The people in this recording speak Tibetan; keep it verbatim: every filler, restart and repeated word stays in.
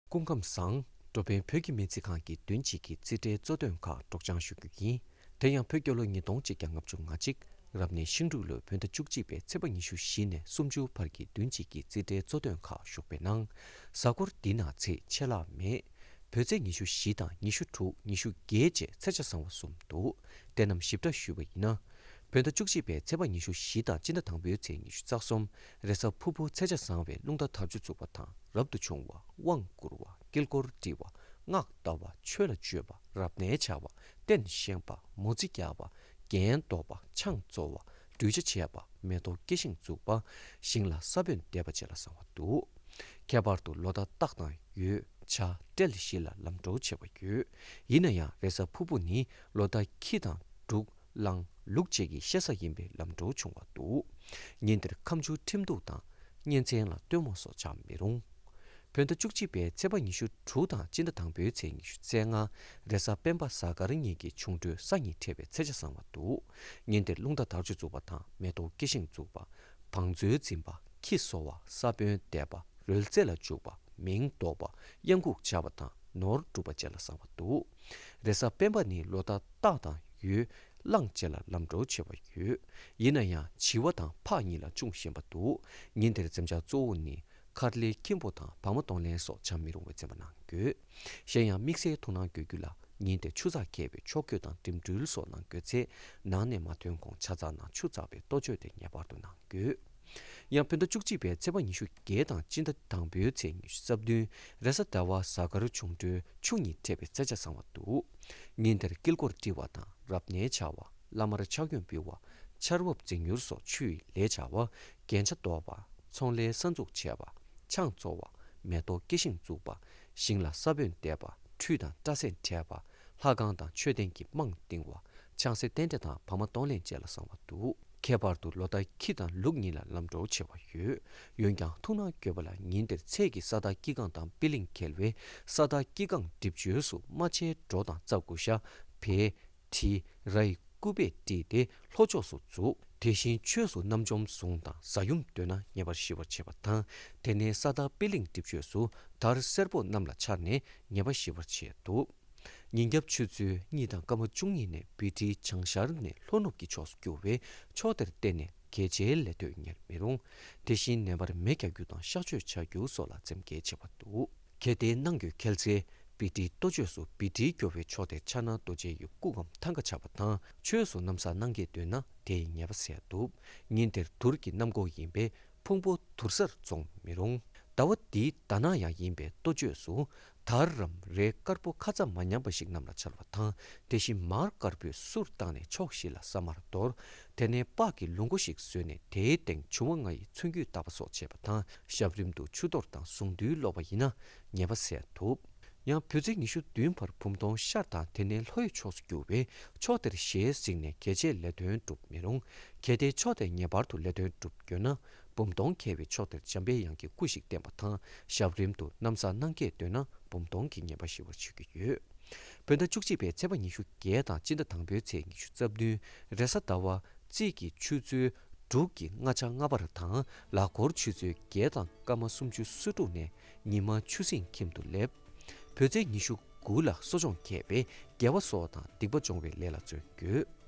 སྐུ་ཁམས་བཟང་། འགྲོ་ཕན་བོད་ཀྱི་སྨན་རྩིས་ཁང་གི་བདུན་གཅིག་གི་རྩིས་ཁྲའི་གཙོ་དོན་ཁག་སྒྲོག་སྦྱང་ཞུ་རྒྱུ་ཡིན། དེ་ཡང་བོད་རྒྱལ་ལོ་ཉིས་སྟོང་གཅིག་བརྒྱ་ལྔ་བཅུ་ང་གཅིག་རབ་གནས་ཤིང་འབྲུག་ལོའི་བོད་ཟླ་བཅུ་གཅིག་པའི་ཚེས་པ་ཉི་ཤུ་བཞི་ནས་སུམ་ཅུ་བར་གྱི་བདུན་གཅིག་གི་རྩིས་ཁྲའི་གཙོ་དོན་ཁག་ཞུགས་པའི་ནང་། གཟའ་འཁོར་འདི་ན་ཚེས་ཆད་ལྷག་མེད། བོད་ཚེས་ཉི་ཤུ་བཞི་དང་ཉི་ཤུ་དྲུག་ཉི་ཤུ་བརྒྱད་བཅས་ཚེས་ཆ་བཟང་བ་གསུམ་འདུག་དེ་རྣམས་ཞིབ་ཕྲ་ཞུས་པ་ཡིན་ན། བོད་ཟླ་བཅུ་གཅིག་པའི་ཚེས་པ་ཉི་ཤུ་བཞི་དང་སྤྱི་ཟླ་དང་པོའི་ཚེས་ཉི་ཤུ་རྩ་གསུམ། རེས་གཟའ་ཕུར་བུ་ཚེས་ཆ་བཟང་བའི་རླུང་རྟ་དར་ལྕོག་འཛུགས་པ་དང་རབ་ཏུ་བྱུང་བ། དབང་བསྐུར་བ། དཀྱིལ་འཁོར་བྲི་བ། སྔགས་བཟླ་བ། ཆོས་ལ་སྤྱོད་པ། རབ་གནས་བྱ་བ། རྟེན་བཞེངས་པ། མོ་རྩིས་རྒྱག་པ། རྒྱན་འདོགས་པ། ཆང་བཙོ་བ། གདུལ་བྱ་བྱེད་པ། མེ་ཏོག་སྐྱེ་ཤིང་འཛུགས་པ། ཞིང་ལ་ས་བོན་འདེབས་པ་བཅས་ལ་བཟང་བ་འདུག་ཁྱད་པར་དུ་ལོ་ཟླ་སྟག་དང་ཡོས། བྱ། སྤྲེལ་བཞི་ལ་ལམ་འགྲོ་བྱེད་པ་ཡོད། ཡིན་ན་ཡང་རེས་གཟའ་ཕུར་བུ་ནི་ལོ་ཟླ་ཁྱི་དང་འབྲུག་གླང་ལུག་བཅས་ཀྱི་བཤད་ས་ཡིན་པས་ལམ་འགྲོ་བྱུང་བ་འདུག་ཉིན་དེར་ཁ་མཆུ་ཁྲིམས་གཏུགས་དང་། གཉེན་ཚན་ལ་སྟོན་མོ་སོགས་བྱ་མི་རུང་། བོད་ཟླ་བཅུ་གཅིག་པའི་ཚེས་པ་ཉི་ཤུ་དྲུག་དང་སྤྱི་ཟླ་དང་པོའི་ཚེས་ཉི་ཤུ་རྩ་ལྔ། རེས་གཟའ་སྤེན་པ་གཟའ་སྐར་གཉིས་ཀྱི་ཆུང་འགྲོས་ས་གཉིས་འཕྲད་པའི་ཚེས་ཆ་བཟང་བ་འདུག་ཉིན་དེར་རླུང་རྟ་དར་ལྕོག་འཛུགས་པ་དང་མེ་ཏོག་སྐྱེ་ཤིང་འཛུགས་པ། བང་མཛོད་འཛིན་པ། ཁྱི་གསོ་བ། ས་བོན་འདེབས་པ། རོལ་རྩེད་ལ་འཇུག་པ། མིང་འདོགས་པ། གཡང་འགུགས་བྱ་བ་དང་ནོར་སྒྲུབ་པ་བཅས་ལ་བཟང་བ་འདུག་རེས་གཟའ་སྤེན་པ་ནི་ལོ་ཟླ་སྟག་དང་ཡོས། གླང་བཅས་ལ་ལམ་འགྲོ་བྱེད་པ་ཡོད། ཡིན་ན་ཡང་བྱི་བ་དང་ཕག་གཉིས་ལ་ཅུང་ཞན་པ་འདུག་ཉིན་དེར་འཛེམ་བྱ་གཙོ་བོ་ནི་མཁར་ལའི་ཁྱིམ་པོ་དང་བག་མ་གཏོང་ལེན་སོགས་བྱ་མི་རུང་བས་འཛེམ་པ་གནང་དགོས། གཞན་ཡང་དམིགས་བསལ་ཐུགས་སྣང་དགོས་རྒྱུ་ལ། ཉིན་དེར་ཆུ་ཚགས་འཁྱེར་བའི་ཕྱོགས་བསྐྱོད་དང་འགྲིམ་འགྲུལ་སོགས་གནང་དགོས་ཚེ། ནང་ནས་མ་ཐོན་གོང་ཆ་ཚང་ནང་ཆུ་འཛག་པའི་ལྟོ་སྤྱོད་དེ་ངེས་པར་དུ་གནང་དགོས། ཡང་བོད་ཟླ་བཅུ་གཅིག་པའི་ཚེས་པ་ཉི་ཤུ་བརྒྱད་དང་སྤྱི་ཟླ་དང་པོའི་ཚེས་ཉི་ཤུ་རྩ་བདུན། རེས་གཟའ་ཟླ་བ་གཟའ་སྐར་ཆུང་འགྲོས་ཆུ་གཉིས་འཕྲད་པའི་ཚེས་ཆ་བཟང་བ་འདུག་ཉིན་དེར་དཀྱིལ་འཁོར་བྲི་བ་དང་རབ་གནས་བྱ་བ། བླ་མར་ཕྱག་གཡོན་ཕུལ་བ། ཆར་འབབ་འཛིན་མྱུར་སོགས་ཆུ་ཡི་ལས་བྱ་བ། རྒྱན་ཆ་འདོགས་པ། ཚོང་ལས་གསར་འཛུགས་བྱས་པ། ཆང་བཙོ་བ། མེ་ཏོག་སྐྱེ་ཤིང་འཛུགས་པ། ཞིང་ལ་ས་བོན་འདེབས་པ། ཁྲུས་དང་སྐྲ་ཟས་འབྲད་པ། ལྷ་ཁང་དང་མཆོད་རྟེན་གྱི་རྨང་བཏིང་བ། ཆང་སའི་རྟེན་འབྲེལ་དང་བག་མ་གཏོང་ལེན་བཅས་ལ་བཟང་བ་འདུག་ཁྱད་པར་དུ་ལོ་ཟླ་ཁྱི་དང་ལུག་གཉིས་ལ་ལམ་འགྲོ་བྱེད་པ་ཡོད། འོན་ཀྱང་ཐུགས་སྣང་དགོས་པ་ལ། ཉིན་དེར་ཚལ་གྱི་ས་བདག་སྐྱེ་སྒང་དང་པི་ལིང་འཁེལ་བས། ས་བདག་སྐྱེ་སྒང་སྒྲིབ་བཅོས་སུ་རྨ་བྱའི་སྒྲོ་དང་རྩྭ་ཀུ་ཤ། བལ། དྲི། ར་ཡི་སྐུད་པས་དཀྲིས་ཏེ་ལྷོ་ཕྱོགས་སུ་འཛུགས། དེ་བཞིན་ཆོས་སུ་རྣམ་འཇོམས་ཟུང་དང་གཟའ་ཡུམ་འདོད་ན་ངེས་པར་ཞི་བར་བྱེད་པ་དང་། དེ་ནས་ས་བདག་པི་ལིང་སྒྲིབ་བཅོས་སུ་དར་སེར་པོ་གནམ་ལ་འཕྱར་ནས་ངེས་པར་ཞི་བར་བྱེད་འདུག་ཉིན་རྒྱབ་ཆུ་ཚོད་གཉིས་དང་སྐར་མ་བཅུ་གཉིས་ནས་བི་ཊི་བྱང་ཤར་ནས་ལྷོ་ནུབ་ཀྱི་ཕྱོགས་སུ་རྒྱུ་བས། ཕྱོགས་དེར་གཏན་ནས་གལ་ཆེའི་ལས་དོན་གཉེར་མི་རུང་། དེ་བཞིན་ནད་པར་མེ་རྒྱག་རྒྱུ་དང་གཤག་བཅོས་བྱ་རྒྱུ་སོགས་ལ་འཛེམ་གལ་ཆེ་བ་འདུག་གལ་ཏེ་གནང་དགོས་འཁེལ་ཚེ། བི་ཊི་ལྟོ་ཆས་སུ་བི་ཊི་རྒྱུ་བའི་ཕྱོགས་དེར་ཕྱག་ན་རྡོ་རྗེ་ཡི་སྐུ་གམ་ཐང་ཀ་ཆགས་པ་དང་ཆོས་སུ་གནམ་ས་གནང་གི་འདོད་ན་དེའི་ཉེས་པ་སེལ་འདུག་ཉིན་དེར་དུར་གྱི་གནམ་སྒོ་ཡིན་པས་ཕུང་པོ་དུར་སར་བཙོང་མི་རུང་། ཟླ་བ་འདིའི་ཟླ་ནག་ཡང་ཡིན་པས་ལྟོ་ཆས་སུ་དར་རམ་རས་དཀར་པོ་ཁ་ཚ་མ་ཉམས་པ་ཞིག་གནམ་ལ་འཕྱར་བ་དང་། དེ་བཞིན་མར་དཀར་པོས་གསུར་བཏང་ནས་ཕྱོགས་བཞི་ལ་ས་མར་གཏོར། དེ་ནས་སྤགས་ཀྱི་ལུག་མགོ་ཞིག་བཟོས་ནས་དེའི་སྟེང་བྱུང་བ་ལྔ་ཡི་ཚོན་སྐུད་བཏགས་པ་སོགས་བྱས་པ་དང་། ཞབས་རིམ་དུ་ཆུ་གཏོར་དང་གཟུངས་འདུས་ཀློག་པ་ཡིན་ན་ཉེས་པ་སེལ་ཐུབ། ཡང་བོད་ཚེས་ཉི་ཤུ་བདུན་བར་བུམ་སྟོང་ཤར་དང་དེ་ནས་ལྷོའི་ཕྱོགས་སུ་རྒྱུ་བས་ཕྱོགས་དེར་ཞལ་གཟིགས་ནས་གལ་ཆེའི་ལས་དོན་སྒྲུབ་མི་རུང་། གལ་ཏེ་ཕྱོགས་དེར་ངེས་པར་དུ་ལས་དོན་སྒྲུབ་འདོད་ན། བུམ་སྟོང་འཁེལ་བའི་ཕྱོགས་དེར་འཇམ་པའི་དབྱངས་ཀྱི་སྐུ་ཞིག་བསྟན་པ་དང་། ཞབས་རིམ་དུ་གནམ་ས་གནང་གལ་འདོད་ན་བུམ་སྟོང་གི་ངེས་པ་ཞི་བར་བྱེད་ཀྱི་ཡོད། བོད་ཟླ་བཅུ་གཅིག་པའི་ཚེས་པ་ཉི་ཤུ་བརྒྱད་དང་སྤྱི་ཟླ་དང་པོའི་ཚེས་ཉི་ཤུ་རྩ་བདུན། རེས་གཟའ་ཟླ་བ། རྩིས་ཀྱི་ཆུ་ཚོད་དྲུག་གི་སྔ་ཆ་ལྔ་པར་དང་ལག་འཁོར་ཆུ་ཚོད་བརྒྱད་དང་སྐར་མ་སུམ་ཅུ་སོ་དྲུག་ནས་ཉི་མ་ཆུ་སྲིན་ཁྱིམ་དུ་སླེབས། བོད་ཚེས་ཉི་ཤུ་དགུ་ལ་གསོ་སྦྱོང་འཁེལ་བས་དགེ་བ་གསོ་བ་དང་སྡིག་པ་སྦྱོང་བའི་ལས་ལ་བརྩོན་དགོས།